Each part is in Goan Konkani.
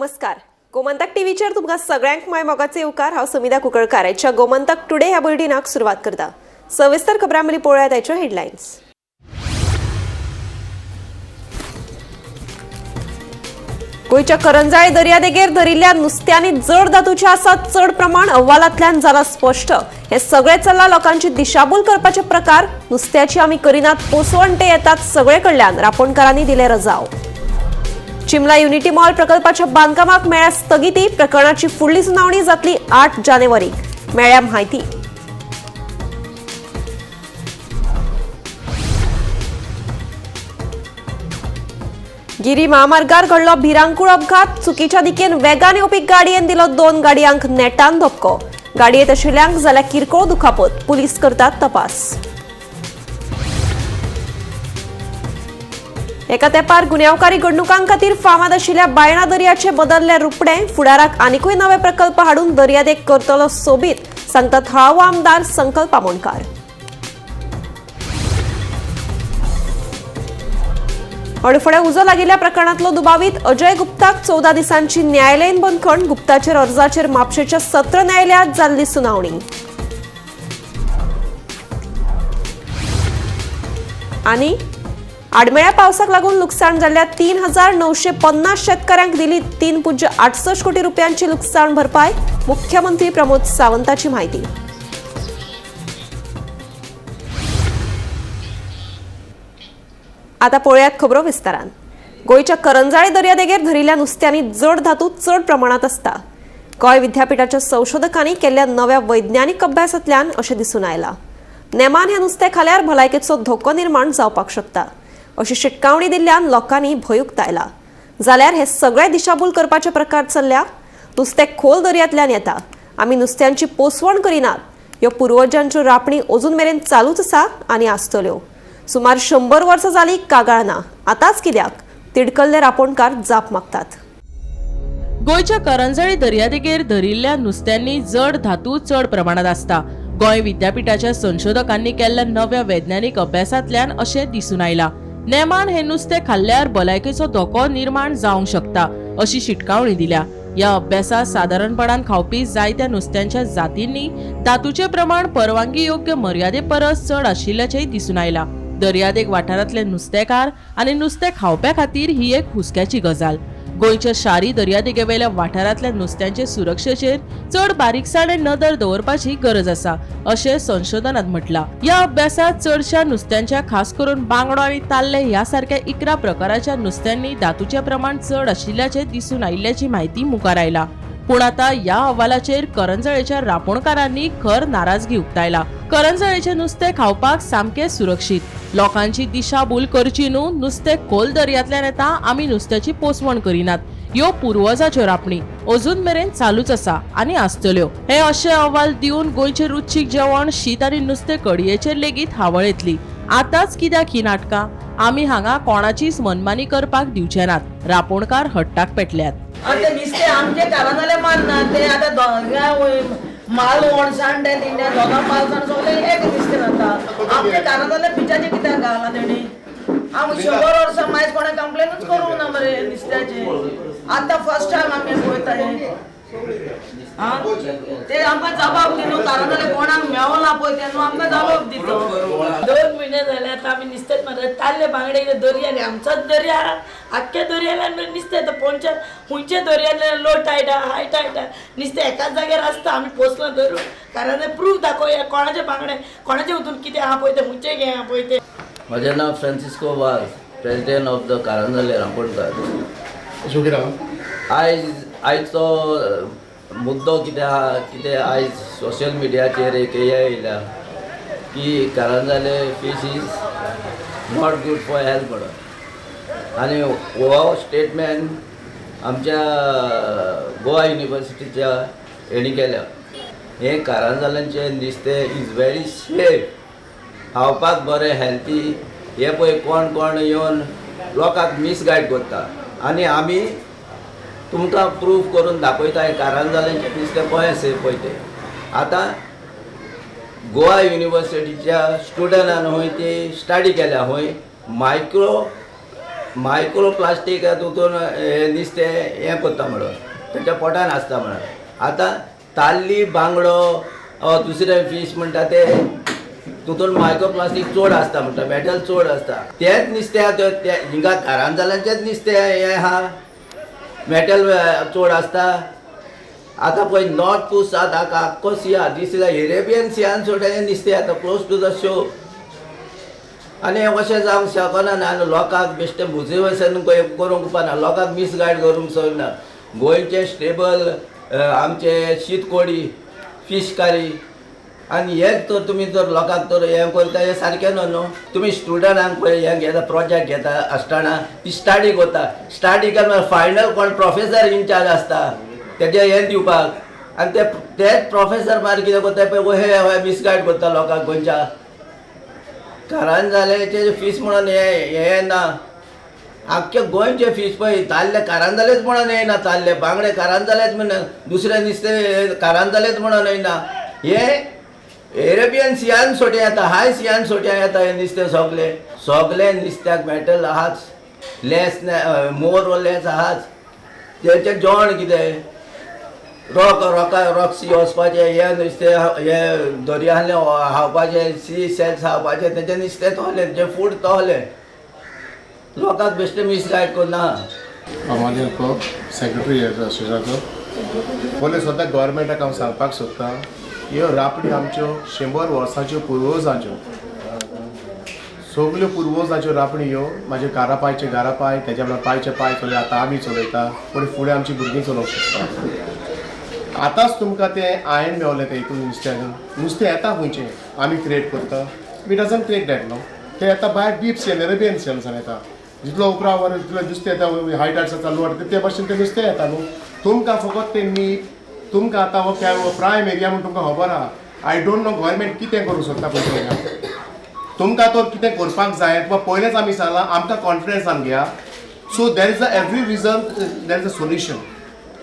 नमस्कार, गोमंतक टीव्हीचेर तुमकां सगळ्यांक माय मोगाचे येवकार. हांव समिधा कुंकळकार आयच्या गोमंतक टुडे ह्या बुलेटिनाक सुरवात करता. सविस्तर खबरां मदीं पळोवया ताच्यो हेडलायन्स. गोंयच्या करंजाळे दर्यादेगेर धरिल्ल्या नुस्त्यांनी जड धातूचे आसात चड प्रमाण, अहवालांतल्यान जाला स्पश्ट. हे सगळे चल्ला लोकांची दिशाभूल करपाचे प्रकार. नुस्त्याची आमी करिनात पोसवण, ते येतात सगळे कडल्यान, रापोणकारांनी दिले रजाव. चिमला युनिटी मॉल प्रकल्पाच्या बांदकामाक मेळ्ळ्या स्थगिती. प्रकरणाची फुडली सुनावणी जातली 8 जानेवारीक, मेळ्ळ्या म्हायती. गिरी महामार्गार घडलो भिरांकूळ अपघात. चुकीच्या दिकेन वेगान येवपी गाडयेन दिलो 2 गाडयांक नेटान धपको. गाडयेत आशिल्ल्यांक जाल्यार किरकोळ दुखापत. पुलीस करतात तपास. एका तेंपार गुन्यांवकारी घडणुकां खातीर फामाद आशिल्ल्या बायणा दर्याचे बदलले रुपडे. फुडाराक आनिकूय नवे प्रकल्प हाडून दर्यादेग करतलो सोबीत, सांगता थळावो आमदार संकल्प आमोणकार. हडफड्या उजो लागिल्ल्या प्रकरणांतलो दुबावीत अजय गुप्ताक 14 दिसांची न्यायालयीन बंदखण. गुप्ताचेर अर्जाचेर म्हापशेच्या सत्र न्यायालयात जाल्ली सुनावणी. आनी आडमेळ्या पावसाक लागून लुकसाण जाल्ल्या 3950 शेतकऱ्यांक दिली 3.68 कोटी रुपयांची लुकसाण भरपाय. मुख्यमंत्री प्रमोद सावंताची म्हायती. आता पळोवयात खबरो विस्तारान. गोंयच्या करंजाळे दर्यादेगेर धरिल्ल्या नुस्त्यांनी जड धातू चड प्रमाणांत आसता. गोंय विद्यापीठाच्या संशोधकांनी केल्ल्या नव्या वैज्ञानिक अभ्यासांतल्यान अशें दिसून आयलां. नेमान हें नुस्तें खाल्यार भलायकेचो धोको निर्माण जावपाक शकता, अशी शिटकावणी दिल्ल्यान लोकांनी भंय उक्तायला. जाल्यार हे सगळे दिशाभूल करपाचे प्रकार चल्ल्या. नुस्तें खोल दर्यांतल्यान येता, आमी नुस्त्यांची पोसवण करिनात. ह्यो पुर्वजांच्यो रापणी अजून मेरेन चालूच आसा आनी आसतल्यो. सुमार 100 वर्सां जाली कागाळ ना, आतांच कित्याक? तिडकल्ले रापोणकार जाप मागतात. गोंयच्या करंजाळे दर्यादेगेर धरिल्ल्या नुस्त्यांनी जड धातू चड प्रमाणात आसता. गोंय विद्यापीठाच्या संशोधकांनी केल्ल्या नव्या वैज्ञानिक अभ्यासांतल्यान अशें दिसून आयलां. नेमान हे नुस्तें खाल्ल्यार भलायकेचो धोको निर्माण जावंक शकता, अशी शिटकावणी दिल्या. ह्या अभ्यासात सादारणपणान खावपी जायत्या नुस्त्यांच्या जातींनी धातूचें प्रमाण परवानगी योग्य मर्यादे परस चड आशिल्ल्याचेंय दिसून आयलां. दर्यादेग वाठारांतले नुस्तेकार आनी नुस्तें खावप्या खातीर ही एक हुस्क्याची गजाल. गोंयच्या शारी दर्यादेगेवेल्या वाठारांतल्या नुस्त्यांचे सुरक्षेचेर चड बारीकसाणेन नदर दवरपाची गरज आसा, अशें संशोधनात म्हटलां. ह्या अभ्यासात चडशा नुस्त्यांच्या, खास करून बांगडो आनी ताल्ले ह्या सारक्या 11 प्रकाराच्या नुस्त्यांनी धातूचें प्रमाण चड आशिल्ल्याचें दिसून आयिल्ल्याची म्हायती मुखार आयला. पूण आतां ह्या अहवालाचेर करंजळेच्या रापोणकारांनी खर नाराजगी उक्तायला. करंजळेचें नुस्तें खावपाक सामकें सुरक्षीत, लोकांची दिशाभूल करची न्हू. नुस्तें खोल दर्यांतल्यान येता, आमी नुस्त्याची पोसवण करिनात. ह्यो पुर्वजाच्यो रापणी अजून मेरेन चालूच आसा आनी आसतल्यो. हे अशे अहवाल दिवन गोंयचें रुचीक जेवण शीत आनी नुस्तें कडयेचेर लेगीत हावळ येतली. आतांच कित्याक ही नाटकां? आमी हांगा कोणाचीच मनमानी करपाक दिवचे नात, रापोणकार हट्टाक पेटल्यात. आनी ते नुस्तें आमचे कारंजाले मारना, ते आतां दोंगरा माल ओणसाण ते दिंड्या दोगां पालसाण सगळें एक नुस्तें जाता. आमचे कारंजाले पिचाचें कित्याक घालां तेणी? आमी 100 वर्सां मायज कोणें कंप्लेनूच करूंक ना मरे नुस्त्याचें. आतां फर्स्ट टायम आमी पळयता हें. ते आमकां जबाब दी न्हू, कारंजाले कोणाक मेवला पळय ते न्हू आमकां जबाब दितो. 2 म्हयने जाले आतां आमी नुस्तेंच मारता. ताल्ले बांगडे कितें दर्यान, आमचोच दर्या, आख्ख्या दर्यान नुस्तें येता. पोंच्या खंयच्या दर्यांतल्यान लो टायड हाय टायड नुस्तें एकाच जाग्यार आसता. आमी पोसलां धरून कारण प्रूफ दाखोवया कोणाचे बांगडे कोणाचे हितून कितें आहा पळय तें, खंयचे हें आहा पळय तें. म्हजें नांव Francisco Vaz, president of the Karanzalem Raponkar. आयचो मुद्दो कितें आहा, कितें आयज सोशल मिडियाचेर एक हें येयल्या की Karanzalem fish is not good for health म्हणून. आनी हो स्टेटमेंट आमच्या गोवा युनिवर्सिटीच्या हेणी केल्या. हें कारंजाल्यांचें नुस्तें is very safe, खावपाक बरें, हेल्थी. हे पळय कोण कोण येवन लोकांक मिसगायड करता आनी आमी तुमकां प्रूफ करून दाखयता हें कारंजाल्यांचें नुस्तें कशें सेफ पळय तें. आतां गोवा युनिवर्सिटीच्या स्टुडंटान हूंय ती स्टडी केल्या, हूंय मायक्रो मायक्रो प्लास्टीक तितून हें नुस्तें हें करता म्हणून तेच्या पोटान आसता म्हणून. आतां ताल्ली बांगडो दुसरे फीश म्हणटा ते तितून मायक्रो प्लास्टीक चड आसता म्हणटा, मेटल चड आसता. तेंच नुस्तें ते हिंगा कारंजालांचेंच नुस्तें हें आहा, मेटल चड आसता. आतां पळय नॉर्थ टू सावथ आख्खो सिया दीस युरोपियन सियान सोडून हें नुस्तें येता क्लोज टू the show. आनी हें अशें जावंक शकना न्हय. आनी लोकांक बेश्टें मोटिवेशन करूंक उपाना, लोकांक मिसगायड करूंक सोदना. गोंयचें स्टेबल आमचें शीत कोडी फीश कारी आनी हेच तर तुमी जर लोकांक तर हें करता हें सारकें न्हू न्हू. तुमी स्टुडंटांक पळय हें घेता, प्रोजेक्ट घेता आसतना ती स्टाडी करता, स्टाडी केन्ना फायनल कोण प्रोफेसर इनचार्ज आसता तेजें हें दिवपाक, आनी ते तेच प्रोफेसर मागीर कितें करता पळय हे मिसगायड करता लोकांक. गोंयच्या कारंजालेचें फीस म्हणून हें हें ना, आख्खे गोंयचे फीस पळय ताल्ले कारंजालेच म्हणून येयना, ताल्ले बांगडे कारंजालेच म्हणून, दुसरे नुस्तें कारंजालेच म्हणून येयना. हे एरेबियन सियान सोट्या येता, हाय सियान सोट्या येता. हे नुस्तें सगळे सगळे नुस्त्याक मेटल आहाच, लेस मोर ऑर लेस आहाच. तेचें जेवण कितें रॉक रॉका रॉक्सी वचपाचें, हें नुस्तें हें दर्यांतलें खावपाचें, सी शेल्स खावपाचें, तेचें नुस्तें तोहलें, तेचें फूड तोहलें. लोकांक बेश्टें मिसगायड करना. अमानियल कोक, सेक्रेटरी असोसिएशनाचो. पयलीं सद्दां गव्हर्मेंटाक हांव सांगपाक सोदतां, ह्यो रापणी आमच्यो 100 वर्सांच्यो पुर्वजांच्यो, सगल्यो पुर्वजांच्यो रापणी ह्यो. म्हाजे घरा पायचे घरा पाय, तेज्या बरोबर पायचे पाय चलय. आतां आमी चलयता, पूण फुडें आमची भुरगीं चलोवंक शकता. आतांच तुमकां तें आयन मेवलें तें हितून नुस्त्याक. नुस्तें येता खंयचें? आमी क्रिएट करता? We doesn't create that न्हू. तें येता भायर डीप सियान, अरेबियन सियानसान येता. जितलो उपरा वर तितलें नुस्तें येता, हाय टायड्स आसा लो, ते भाशेन तें नुस्तें येता न्हू. तुमकां फकत तें मीठ तुमकां आतां हो प्रायम एरिया म्हूण तुमकां खबर आहा. I don't know government कितें करूंक सोदता पळय. तुमकां तो कितें करपाक जाय तुका पयलेंच आमी सांगलां, आमकां कॉन्फिडन्सान घेया. So there is a every reason, there is a solution.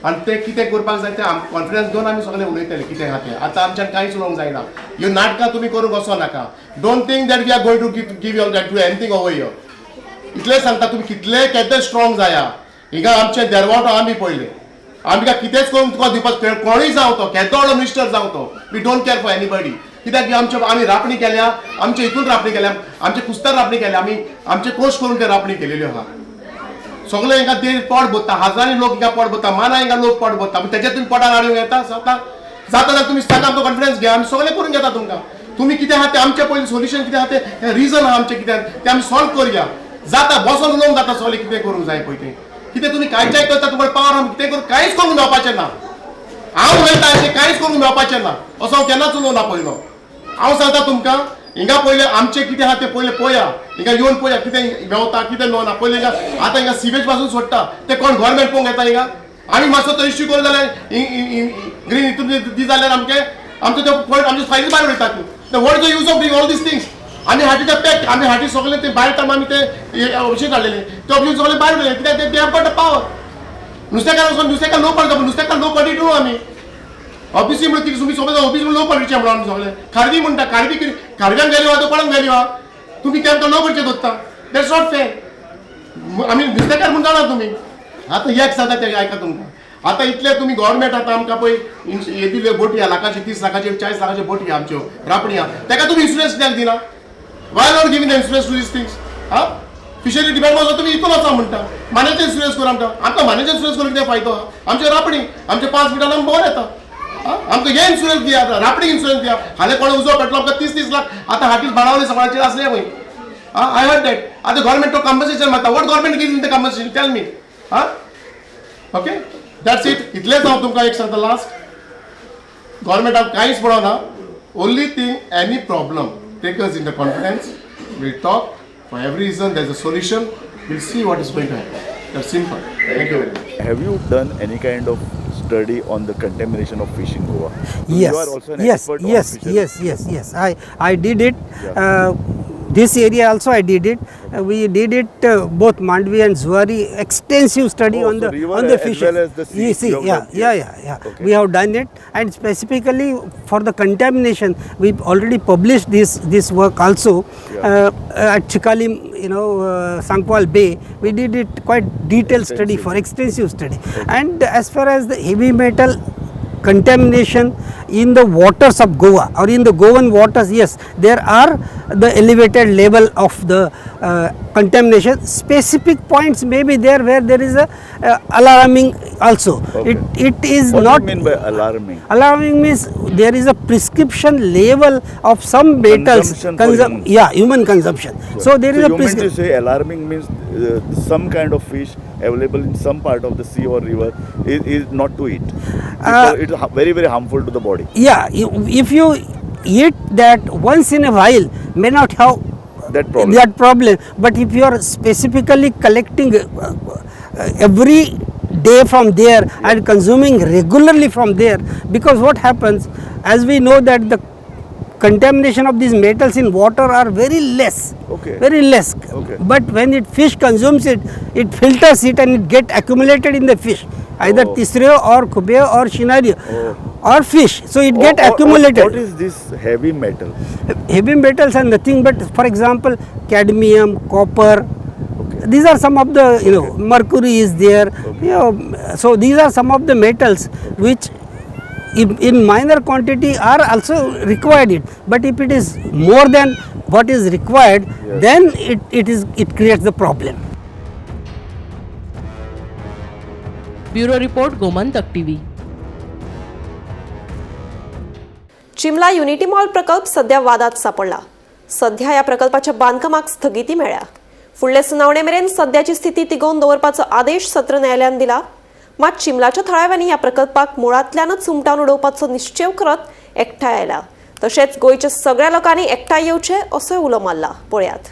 आनी तें कितें करपाक जाय तें कॉन्फिडन्स घेवन आमी सगळें उलयतले कितें आहा तें. आतां आमच्यान कांयच उलोवंक जायना. ह्यो नाटकां तुमी करूंक वचो नाका. Don't think that we are going to give you that do anything over here. इतलें सांगता, तुमी कितले केदे स्ट्रॉंग जाया, हिंगा आमचे देरवाटो आमी पयले, आमकां कितेंच करूंक तुका दिवपाक कोणूय जावं, तो केदो व्हडलो मिनिस्टर जावं तो, we don't care for anybody. कित्याक की आमचे आमी रापणी केल्या, आमचे हितून रापणी केल्या, आमचे कुस्तार रापणी केल्या, आमी आमचे कोश करून ते रापणी केलेल्यो आहा. सगळे हिंगा ते पोट भरता, हजारांनी लोक हिंगा पोट भरता, माना हिंगा लोक पोट भरता. पूण तेच्या तुमी पोटार हाडूंक येता जाता जाता जाल्यार तुमी सांगा, आमकां कॉन्फिडन्स घे, आमी सगळें करून घेता तुमकां. तुमी कितें आहा तें आमचें पयलीं सोल्युशन कितें आहा तें, रिजन आहा आमचें कितें तें आमी सॉल्व करुया. जाता बसोन उलोवंक जाता सगळें कितें करूंक जाय पळय तें. कितें तुमी कांयच्याय करता, तुमकां पावर आहा, कितें करूं, कांयच करूंक मेळपाचें ना. हांव उलयता अशें कांयच करूंक मेळपाचें ना, असो हांव केन्नाच उलोवना. पयलो हांव सांगता तुमकां, हिंगा पयलें आमचें कितें आहा तें पयलें पळया, हिंगा येवन पळया कितें मेवता कितें मेवना. पयलें हिंगा आतां हिंगा सिवेज पासून सोडटा ते कोण गव्हर्मेंट पळोवंक येता हिंगा. आमी मातसो तो इश्यू करूं जाल्यार ग्रीन हितून दी जाल्यार आमचे आमचे ते पॉयंट आमचे फायली भायर उडयतात. What is the use of doing all these things? आमी हाटी ते पॅक, आमी हाटी सगळे ते भायर काडून आमी ते ऑप्शन काडलेले, ते ऑप्शन सगळे भायर उडयले. कित्याक ते have got power. नुस्तेकार वचून नुस्तेकार लो पडटा, नुस्तेकार लो क्वॉलिटी न्हू. आमी ऑफिसी म्हणून कितें तुमी सगळे ऑफिस म्हणून लो क्वॉलिटीचे म्हणून आमी सगळे खारवी म्हणटा. खारवी कितें? खारव्यांक व्हॅल्यू आहा तो कोणाक व्हॅल्यू आहा? तुमी ते आमकां लो करचे दोत्ता, that's not fair. आमी नुस्तेकार म्हूण जाणा तुमी. आतां एक सांगता ते आयका तुमकां. आतां इतले तुमी गव्हर्मेंट आतां आमकां पळय हे दिल्यो बोटी आहा, लाखाचे, 30 लाखाचे, 40 लाखाचे बोटी आहा आमच्यो, रापणी आहा. तेका तुमी इन्शुरन्स कित्याक दिना? Why not giving the insurance to these things? हा, फिशरी डिपार्टमेंट तुमी हितून वचा म्हणटा, मान्याचे इन्शुरन्स करून आमकां आमकां मान्याचे इन्शुरन्स करून कितें फायदो आहा? आमचे रापणी आमचे 5 मिनटां आमकां बरें येता. आमकां हे इन्शुरन्स दिया, रापणी इन्शुरन्स दिया. हालीं कोणें उजो पेटलो, आमकां 30-30 लाख आतां हाटीच बाणावले सगळ्यांचेर आसले खंय. I heard that आतां गव्हर्मेंट तो कॉम्पन्सेशन मागता. What government give the compensation, tell me? हा, okay, that's it. इतलेंच हांव तुमकां एक सांगता लास्ट. गव्हर्मेंटाक कांयच पडना. Only thing, any problem, take us in the confidence, we'll talk. For every reason there is a solution. We'll see what is going to happen. That simple. Thank you very much. Have you done any kind of study on the contamination of fish in Goa? Yes. You are also an yes expert on yes fisheries. Yes. I did it. This area also I did it. We did it both Mandvi and Zuari, extensive study Oh, on so the river on the as fishes. well as the sea, You see, you have yeah, done, yeah, yes. yeah, yeah. Okay. We have done it, and specifically for the contamination, we already published this work also. Yeah. At Chicalim, Sankwal Bay, we did it quite detailed study for extensive study. And as far as the heavy metal contamination in the waters of Goa or in the Goan waters, yes, there are the elevated level of the contamination. Specific points may be there where there is a alarming also. Okay. It is What not do you mean by alarming? Alarming means there is a prescription level of some metals. Consumption for humans. Yeah, human consumption. So there is So a you mean to prescription. say alarming means some kind of fish available in some part of the sea or river is not to eat. Because it's very, very harmful to the body. Yeah, if you eat that once in a while, may not have That problem. That problem. But if you are specifically collecting every day from there and consuming regularly from there, because what happens, as we know that the contamination of these metals in water are very less. Okay. Very less. Okay. But when it fish consumes it, it filters it and it get accumulated in the fish, either Oh. tisreo or kubeo or shinario or fish. So it get accumulated. What is this heavy metal? Heavy metals are nothing but, for example, cadmium, copper. Okay. These are some of the, mercury is there. Okay. So these are some of the metals which in minor quantity are also required it. But if it is more than what is required, Yes. then it creates the problem. Bureau report, Gomantak TV. Chimla unity mall प्रकल्प सध्या वादात सापडला. सध्या ह्या प्रकल्पाच्या बांदकामाक स्थगिती मेळ्ळ्या. फुडले सुनावणे मेरेन सध्याची स्थिती तिगोवन दवरपाचो आदेश सत्र न्यायालयान दिला. मात चिमलाच्या थळाव्यांनी ह्या प्रकल्पाक मुळांतल्यानच हुमटावन उडोवपाचो निश्चेव करत एकठांय आयला. तशेंच गोंयच्या सगळ्या लोकांनी एकठांय येवचे असोय उलो मारला. पळयात.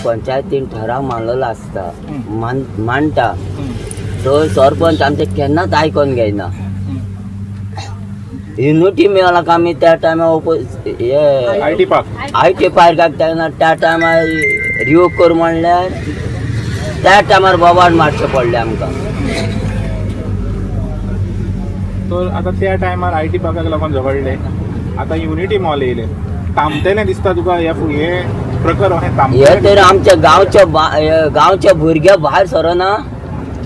पंचायतीन ठराव मानलेलो आसता, मांडटा तो सरपंच आमचे केन्नाच आयकोन घेयना. युनिटी मेळाक आमी त्या टायमार हे I T पार्काक तेन्ना त्या टायमार रिवोक कर म्हणल्यार त्या टायमार बोबाड मारचें पडलें आमकां. तर आतां त्या टायमार I T पार्काक लागून झगडले, आतां युनिटी मॉल येयले, थांबतलें दिसता तुका हे प्रकरण? हे तर आमच्या गांवच्या गांवच्या भुरग्या भायर सरना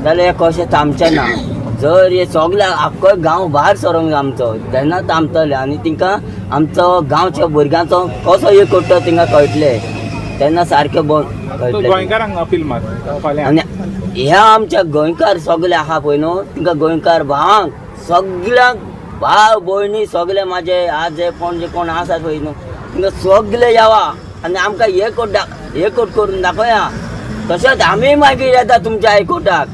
जाल्यार हे कशें थांबचें ना. जर हे सगळे आख्खो गांव भायर सरोंक जाय आमचो, तेन्ना थांबतले आनी तिंकां आमचो गांवच्या भुरग्यांचो कसो एकवटो तिंकां कळटलें, तेन्ना सारकें बंद कळटलें. गोंयकारांक अपील मार. आनी ह्या आमच्या गोंयकार सगळे आहा पळय न्हू, तिंकां गोंयकार भावांक सगळ्यांक भाव भयणी सगळे म्हाजे आजे कोण जे कोण आसा पळय न्हू, तिंकां सगळे यावा आनी आमकां एकवट करून दाखया. तशेंच आमी मागीर येता तुमच्या एकवटाक,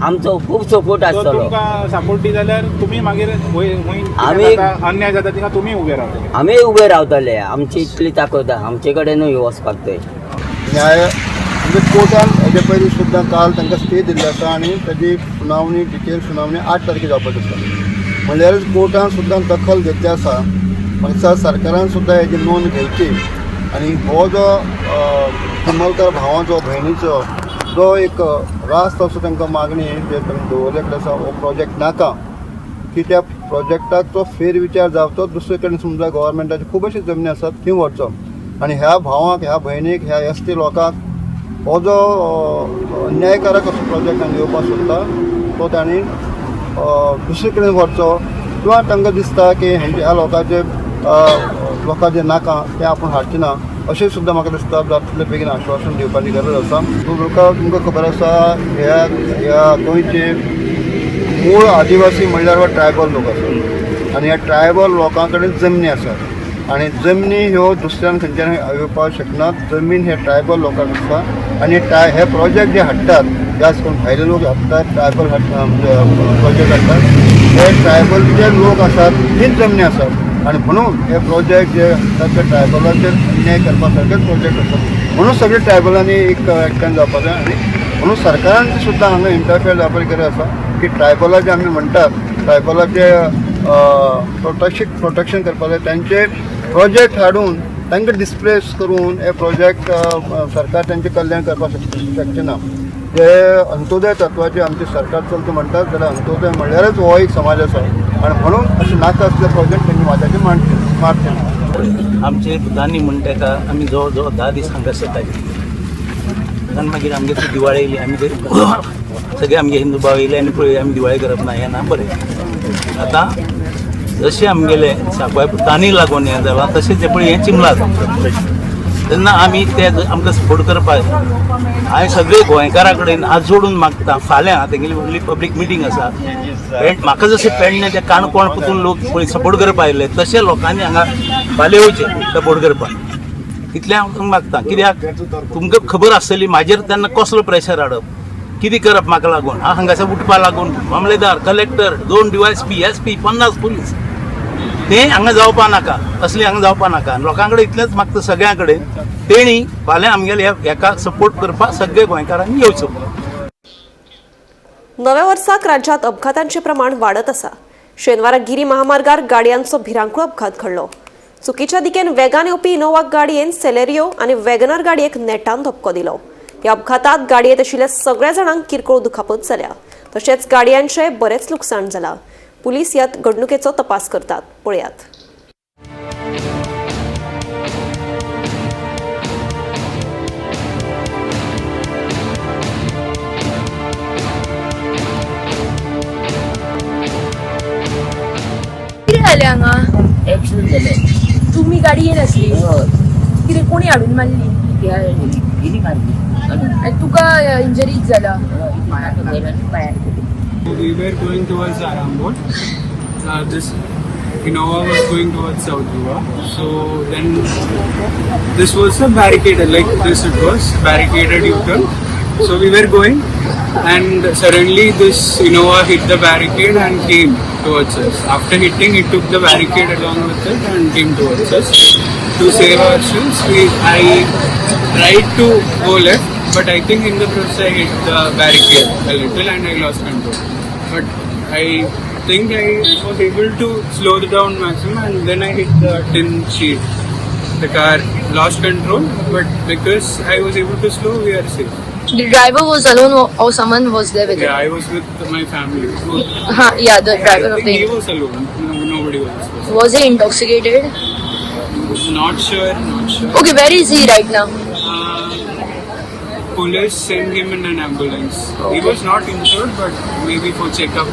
आमचो खूब सपोर्ट आसतलो. तुमकां सपोर्ट दी जाल्यार तुमी मागीर आमी अन्याय जाता तिका तुमी उबे रावतले. आमी उबे रावतले, आमची इतली ताकद आमचे कडेनूय वचपाक थंय. न्याय म्हणजे कोर्टान हेजे पयलीं सुद्दां काल तांकां स्टे दिल्लो आसा आनी ताजी सुनावणी डिटेल सुनावणी 8 तारखेर जावपाची आसा. म्हणल्यारच कोर्टान सुद्दां दखल घेतली आसा. म्हाका सरकारान सुद्दां हेजी नोंद घेवची आनी हो जो चिमलकर भावाचो भयणीचो जो एक रास्त असो तांकां मागणी जे तांकां दवरले कडेन आसा, हो प्रोजेक्ट नाका की त्या प्रोजेक्टाचो फेरविचार जावचो. दुसरे कडेन समजा गव्हर्मेंटाच्यो खूब अश्यो जमनी आसात थंय व्हरचो आनी ह्या भावांक, ह्या भयणीक, ह्या एस टी लोकांक हो जो अन्यायकारक असो प्रोजेक्ट हांगा येवपाक सोदता तो तांणी दुसरे कडेन व्हरचो किंवा तांकां दिसता की ह्या लोकांचे लोकांचे नाका तें आपूण हाडचें ना अशें सुद्दां म्हाका दिसता. जाता बेगीन आश्वासन दिवपाची गरज आसा. तुमकां खबर आसा ह्या ह्या गोंयचे मूळ आदिवासी म्हणल्यार हो ट्रायबल लोक आसात आनी ह्या ट्रायबल लोकां कडेन जमनी आसात आनी जमनी ह्यो दुसऱ्यान खंयच्यान येवपाक शकनात. जमीन हे ट्रायबल लोकांक आसता आनी हे प्रोजेक्ट जे हाडटात जास्त करून भायले लोक हाडटात, ट्रायबल प्रोजेक्ट हाडटात, हे ट्रायबल जे लोक आसात तीच जमनी आसात आनी म्हणून हे प्रोजेक्ट जे हाडटात ते ट्रायबलाचेर अन्याय करपा सारकेच प्रोजेक्ट आसात. म्हणून सगळे ट्रायबलांनी एक एकठांय जावपाक जाय आनी म्हणून सरकारान सुद्दां हांगा इंटरफेअर जावपाची गरज आसा की ट्रायबला जे आमी म्हणटात ट्रायबलाचे प्रोटेक्शन करपाक जाय, तांचे प्रोजेक्ट हाडून तांकां डिस्प्लेस करून हे प्रोजेक्ट सरकार तांचें कल्याण करपाक शकचें ना. जे अंत्योदय तत्वाचे आमचें सरकार चलता म्हणटात जाल्यार अंत्योदय म्हणल्यारच हो एक समाज आसा आनी म्हणून अशें नाका असले प्रोजेक्ट तेंचे माथ्याचे मारचे ना. आमचे दानी म्हण तेका आमी जवळ जवळ 10 दीस हांगासर ताजे आनी मागीर आमगे ती दिवाळी येयली, आमी सगळे आमगे हिंदू भाव येयले आनी पळय आमी दिवाळी करप ना हें ना बरें. आतां जशें आमगेले साकवाय तानी लागून हें जालां तशें तें पळय हें चिमला तेन्ना आमी ते आमकां सपोर्ट करपाक हांवें सगळे गोंयकारां कडेन हात जोडून मागता. फाल्यां तेंगेली व्हडली पब्लीक मिटींग आसा, म्हाका जशें पेडणें ते काणकोण पसून लोक पळय सपोर्ट करपाक आयिल्ले तशें लोकांनी हांगा फाल्यां येवचें सपोर्ट करपाक, इतलें हांव मागता. कित्याक तुमकां खबर आसतली म्हाजेर तेन्ना कसलो प्रेशर हाडप, कितें करप म्हाका लागून. हांव हांगासर उठपा लागून मामलेदार, कलेक्टर, 2 DYSP, SP, 50 police, तें हांगा जावपा नाका, असलें हांगा जावपा नाका. लोकां कडेन इतलेंच मागता सगळ्यां कडेन तेणी फाल्यां आमगेले हेका सपोर्ट करपाक सगळे गोंयकारांनी येवचो. नव्या वर्साक राज्यात अपघातांचे प्रमाण वाडत आसा. शेनवारा गिरी महामार्गार गाडयांचो भिरांकूळ अपघात घडलो. चुकीच्या दिकेन वेगान येवपी इनोवा गाडयेन सेलेरियो आनी वॅगनर गाडयेक नेटान धपको दिलो. ह्या अपघातात गाडयेत आशिल्ल्या सगळ्या जाणांक किरकोळ दुखापत जाल्या, तशेंच गाडयांचें बरेंच लुकसाण जालां. पुलीस ह्या घडणुकेचो तपास करतात. पळयात. कितें जालें हांगा? एक्सिडेंट जालें. तुमी गाडी येनासली? कितें कोणी हाडून मारली? मारली. आनी तुका इंजरीज जाला? We were going towards Arambol. This Innova was going towards South Goa. So then this was a barricade, like this it was barricaded U-turn. So we were going and suddenly this Innova hit the barricade and came towards us. After hitting, it took the barricade along with it and came towards us. To save ourselves, I tried to go left, but I think in the process I hit the barricade a little and I lost control. But I think I was able to slow down maximum and then I hit the tin sheet. The car lost control, but because I was able to slow, we are safe. The driver was alone or someone was there with him? Yeah, I was with my family. So, yeah, the driver of the... He was alone. No, nobody was. Was he intoxicated? Not sure, not sure. Okay, where is he right now? Police sent him in an ambulance. Okay. He was not injured, but maybe for checkup.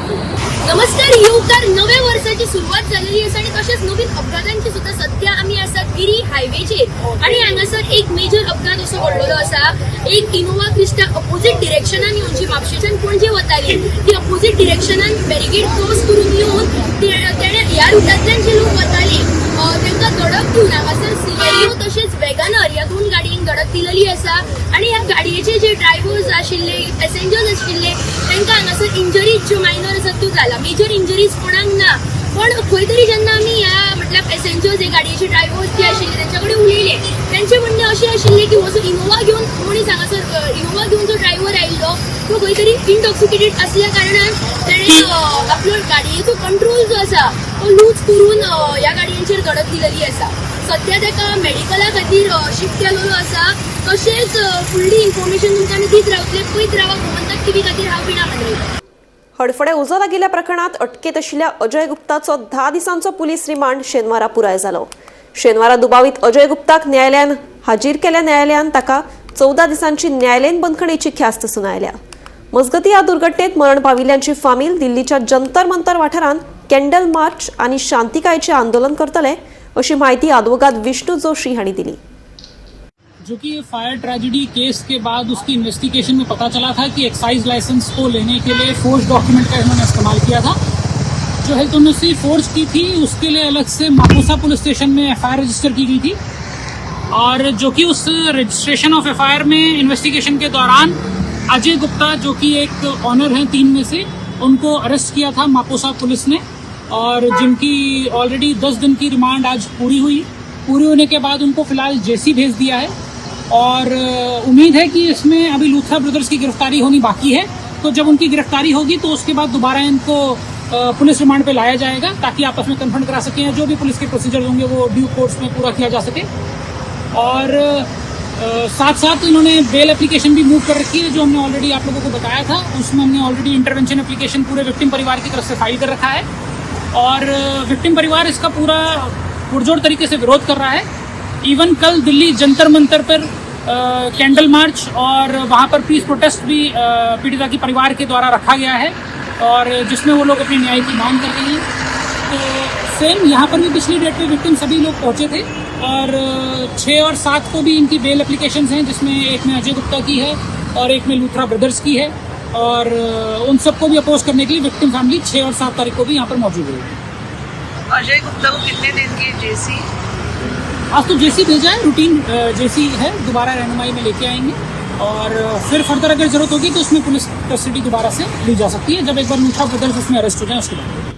नमस्कार येवकार. नव्या वर्साची सुरवात जाल्ली आसा आनी तशेंच नवीन अपघातांची सुद्दां सध्या आमी आसात गिरी हायवेचेर आनी हांगासर एक मेजर अपघात असो घडलेलो आसा. एक इनोवा क्रिस्टा अपोजीट डिरेक्शनान येवन जी म्हापशेच्यान पणजे वताली ती अपोजीट डिरेक्शनान बॅरिगेड क्रॉस करून येवन तेणे ह्या रुटांतल्यान जे लोक वताले तांकां धडक दिवन हांगासर सिलेरियो तशेंच वेगनर ह्या दोन गाडयेंक धडक दिलेली आसा आनी ह्या गाडयेचे जे ड्रायव्हर्स आशिल्ले, पॅसेंजर्स आशिल्ले तांकां हांगासर इंजरीज ज्यो मायनर आसात त्यो जाला. मेजर इंजरीज कोणाक ना, पण खंय तरी जेन्ना आमी ह्या म्हटल्यार पॅसेंजर्स हे गाडयेचे ड्रायव्हर्स जे आशिल्ले तेंच्या कडेन उलयले, तेंचें म्हणणें अशें आशिल्लें की हो जो इनोवा घेवन मनीस हांगासर इनोवा घेवन जो ड्रायव्हर आयिल्लो तो खंय तरी इंटॉक्सिकेटेड आसल्या कारणान तेणें आपलो गाडयेचो कंट्रोल जो आसा तो लूज करून ह्या गाडयांचेर धडक दिलेली आसा. सध्या ताका मेडिकला खातीर शिफ्ट केलेलो आसा. तशेंच फुडली इन्फॉर्मेशन तुमकां आमी दीत रावतले. पळयत रावा गोमंतक टीव्ही खातीर. हांव वीणा मांद्रेकर. हडफडें उजो लागिल्ल्या प्रकरणात अटकेत आशिल्ल्या अजय गुप्ताचो 10 दिसांचो पुलीस रिमांड शेनवारा पुराय जालो. शेनवारा दुबावीत अजय गुप्ताक न्यायालयान हाजीर केल्या. न्यायालयान ताका 14 दिसांची न्यायालयीन बंदखणीची ख्यास्त सुनायल्या. मजगती ह्या दुर्घटनेत मरण पाविल्ल्यांची फामील दिल्लीच्या जंतर मंतर वाठारांत कॅन्डल मार्च आनी शांतिकायेचें आंदोलन करतले अशी माहिती आदवोगाद विष्णू जोशी हांणी दिली. जो कि ये फायर ट्रेजेडी केस के बाद उसकी इन्वेस्टिगेशन में पता चला था कि एक्साइज लाइसेंस को लेने के लिए फोर्ज डॉक्यूमेंट का इन्होंने इस्तेमाल किया था। जो हेल्थ एनओसी फोर्ज की थी उसके लिए अलग से मापुसा पुलिस स्टेशन में एफआईआर रजिस्टर की गई थी और जो कि उस रजिस्ट्रेशन ऑफ एफआईआर में इन्वेस्टिगेशन के दौरान अजय गुप्ता, जो कि एक ऑनर हैं 3 में से, उनको अरेस्ट किया था मापुसा पुलिस ने और जिनकी ऑलरेडी 10 दिन की रिमांड आज पूरी हुई। पूरी होने के बाद उनको फिलहाल जेसी भेज दिया है और उम्मीद है कि इसमें अभी लूथरा ब्रदर्स की गिरफ्तारी होनी बाकी है, तो जब उनकी गिरफ्तारी होगी तो उसके बाद दोबारा इनको पुलिस रिमांड पे लाया जाएगा ताकि आपस में कन्फ्रंट करा सकें, जो भी पुलिस के प्रोसीजर होंगे वो ड्यू कोर्स में पूरा किया जा सके। और साथ साथ इन्होंने बेल एप्लीकेशन भी मूव कर रखी है, जो हमने ऑलरेडी आप लोगों को बताया था। उसमें हमने ऑलरेडी इंटरवेंशन एप्लीकेशन पूरे विक्टिम परिवार की तरफ से फाइल कर रखा है और विक्टिम परिवार इसका पूरा पुरजोर तरीके से विरोध कर रहा है। इवन कल दिल्ली जंतर मंतर पर कैंडल मार्च और वहाँ पर पीस प्रोटेस्ट भी पीड़िता की परिवार के द्वारा रखा गया है और जिसमें वो लोग अपनी न्याय की मांग कर रहे हैं। तो सेम यहाँ पर भी पिछली डेट पे विक्टिम सभी लोग पहुँचे थे और 6 और 7 को भी इनकी बेल एप्लीकेशंस हैं, जिसमें एक में अजय गुप्ता की है और एक में लूथरा ब्रदर्स की है और उन सबको भी अपोज करने के लिए विक्टिम फैमिली 6 और 7 तारीख को भी यहाँ पर मौजूद रहेगी। अजय गुप्ता को कितने दिन की जेसी? आज तो जेसी भेजा है, रूटीन जेसी है, दोबारा रहनुमाई में लेके आएंगे और फिर फर्दर अगर जरूरत होगी तो उसमें पुलिस कस्टडी दोबारा से ली जा सकती है, जब एक बार लूथरा ब्रदर्स उसमें अरेस्ट हो जाए उसके बाद।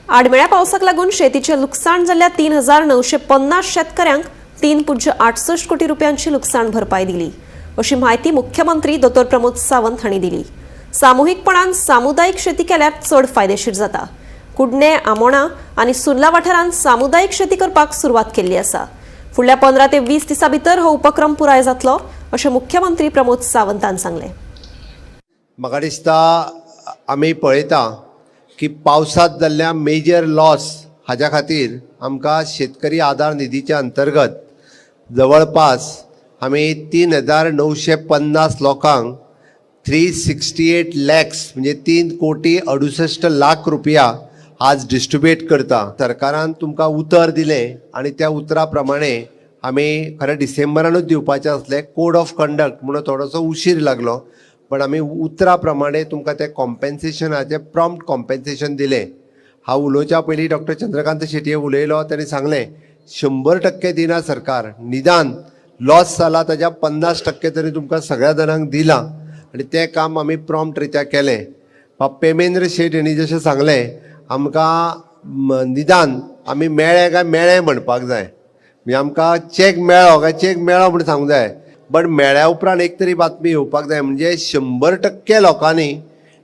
आडमेळ्या पावसाक लागून शेतीचे लुकसाण जाल्ल्या 3950 शेतकऱ्यांक 3.68 कोटी रुपयांची लुकसाण भरपाई दिली अशी म्हायती मुख्यमंत्री डॉ प्रमोद सावंत हांणी दिली। सामुहीकपणान सामुदायिक शेती केल्यार चड फायदेशीर जाता। कुडणे, आमोणा आनी सुर्ला वाठारांत सामुदायिक शेती करपाक सुरवात केल्ली आसा। फुडल्या 15 ते 20 दिसां भितर हो उपक्रम पुराय जातलो अशें मुख्यमंत्री प्रमोद सावंतान सांगलें। म्हाका दिसता आमी पळयता की पावसांत जाल्ल्या मेजर लॉस हाज्या खातीर आमकां शेतकरी आधार निधीच्या अंतर्गत जवळपास आमी 3950 लोकांक 368 लॅक्स म्हणजे 3,68,00,000 रुपया आज डिस्ट्रिब्यूट करता। सरकारान तुमकां उतर दिलें आनी त्या उतरा प्रमाणे आमी खरें डिसेंबरानूच दिवपाचें आसलें, कोड ऑफ कंडक्ट म्हणून थोडोसो उशीर लागलो, पण आमी उतरा प्रमाणे तुमकां तें कॉम्पेन्सेशनाचें प्रॉम्प्ट कॉम्पेन्सेशन दिलें। हांव उलोवच्या पयलीं डॉक्टर चंद्रकांत शेटये उलयलो, ताणें सांगलें 100% दिना सरकार, निदान लॉस जाला ताज्या 50% तरी तुमकां सगळ्या जाणांक दिलां आनी तें काम आमी प्रॉम्प्ट रित्या केलें। बाब पेमेंद्र शेट हेणी जशें सांगलें आमकां निदान आमी मेळ्ळे काय मेळ्ळे म्हणपाक जाय, म्हणजे आमकां चॅक मेळ्ळो काय चॅक मेळ्ळो म्हूण सांगूंक जाय, बट मेळ्ळ्या उपरांत एक तरी बातमी येवपाक जाय म्हणजे 100% लोकांनी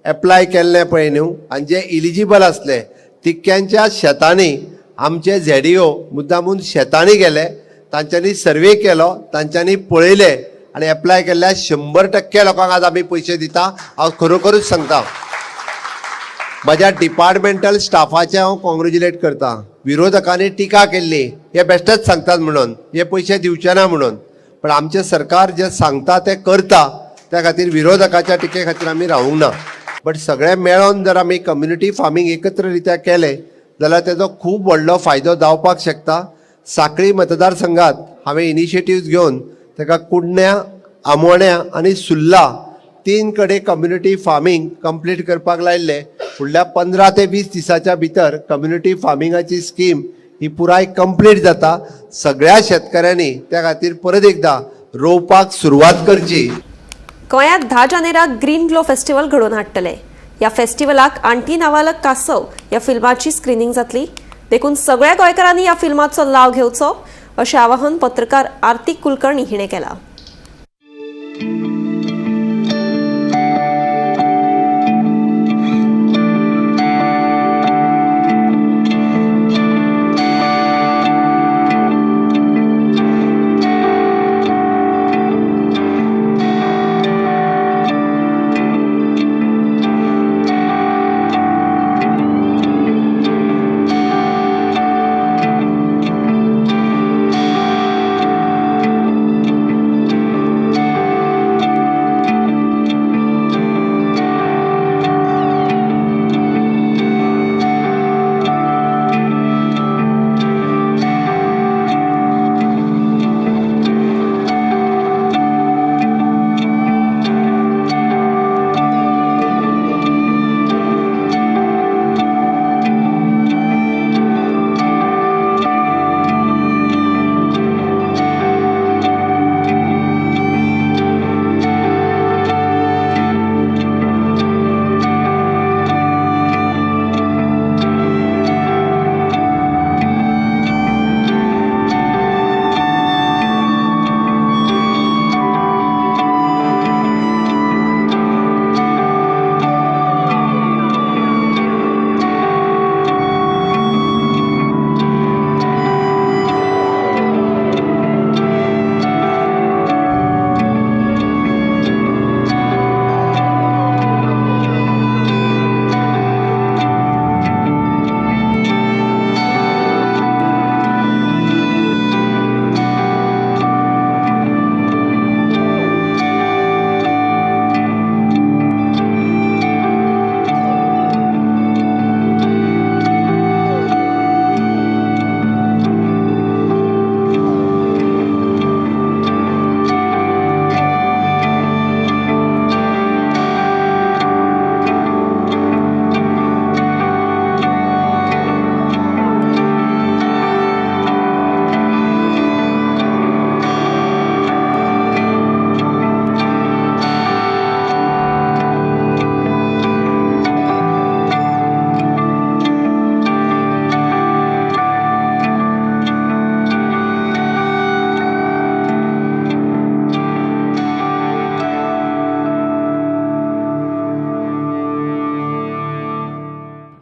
एप्लाय केल्लें पळय न्हू आनी जे इलिजिबल आसले तितक्यांच्या शेतांनी आमचे झेडीओ मुद्दामून शेतांनी गेले, तांच्यांनी सर्वे केलो, तांच्यांनी पळयलें आनी एप्लाय केल्ल्या 100% लोकांक आज आमी पयशे दिता। हांव खरोखरूच सांगता म्हज्या डिपार्टमेंटल स्टाफाचें हांव कॉंग्रेच्युलेट करता। विरोधकांनी टिका केल्ली हे बेश्टेच सांगतात म्हणून हे पयशे दिवचे ना म्हणून, पण आमचें सरकार जें सांगता तें करता, त्या खातीर विरोधकाच्या टिके खातीर आमी रावूंक ना। बट सगळें मेळोन जर आमी कम्युनिटी फार्मींग एकत्र रित्या केलें जाल्यार तेजो खूब व्हडलो फायदो जावपाक शकता। साखळी मतदारसंघात हांवें इनिशिएटिव्स घेवन ताका कुडण्या, आमोण्या आनी सुर्ला 3 कडेन कम्युनिटी फार्मींग कंप्लीट करपाक लायिल्लें। फुडल्या 15 ते 20 दिसाच्या भितर कम्युनिटी फार्मिंगाची स्कीम ही पुराय कंप्लीट जाता। सगळ्या शेतकऱ्यांनी त्या खातीर परत एकदा रोवपाक सुरवात करची। गोंयांत 10 जानेराक ग्रीन ग्लो फेस्टिवल घडोवन हाडटले। ह्या फेस्टिवलाक आंटी नावालक कासव ह्या फिल्माची स्क्रिनींग जातली, देखून सगळ्या गोंयकारांनी ह्या फिल्माचो लाव घेवचो अशें आवाहन पत्रकार आरती कुलकर्णी हिणें केलां।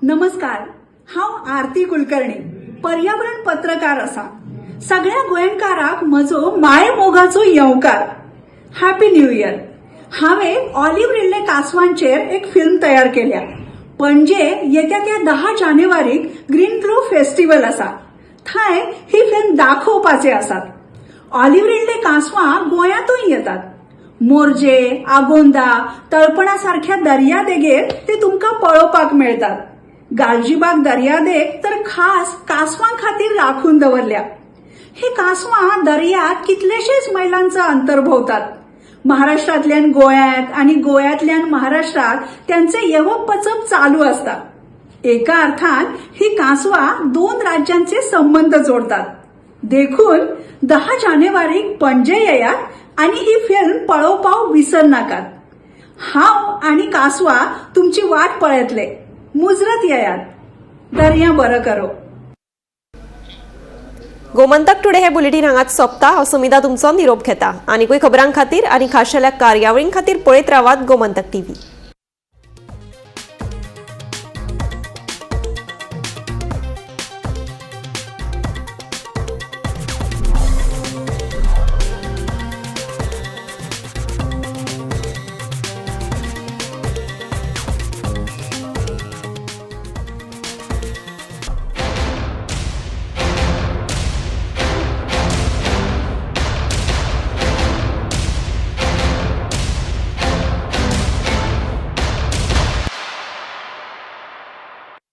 नमस्कार. हांव आरती कुलकर्णी, पर्यावरण पत्रकार आसा. सगळ्या गोंयकाराक म्हजो मायमोगाचो येवकार. Happy new year. हांवें ऑलिव्ह रिडले कासवांचेर एक फिल्म तयार केल्या. पणजे येत्या त्या 10 जानेवारीक ग्रीन ग्लो फेस्टिवल आसा, थंय ही फिल्म दाखोवपाचे आसात. ऑलिव्ह रिडले कांसवां गोंयांतूय येतात. मोरजे, आगोंदा, तळपणा सारख्या दर्यादेगेर ते तुमकां पळोवपाक मेळटात. गालजीबाग दर्यादेग तर खास कांसवां खातीर राखून दवरल्या. ही कांसवां दर्यात कितलेशेच मैलांचं अंतर भोवतात. महाराष्ट्रातल्यान गोंयांत आणि गोव्यांतल्यान महाराष्ट्रात त्यांचे येवप वचप चालू असता. एका अर्थान ही कांसवां दोन राज्यांचे संबंध जोडतात. देखून 10 जानेवारीक पणजे येयात आणि ही फिल्म पळोवपाक विसरनाकात. हांव आणि कासवा तुमची वाट पळयतले. मुजरत येयात. दर्या बरो करो. गोमंतक टुडे हे बुलेटीन हांगाच सोंपता. हांव सुमिता तुमचो निरोप घेता. आनिकूय खबरां खातीर आनी खाशेल्या कार्यावळीं खातीर पळयत रावात गोमंतक टीव्ही.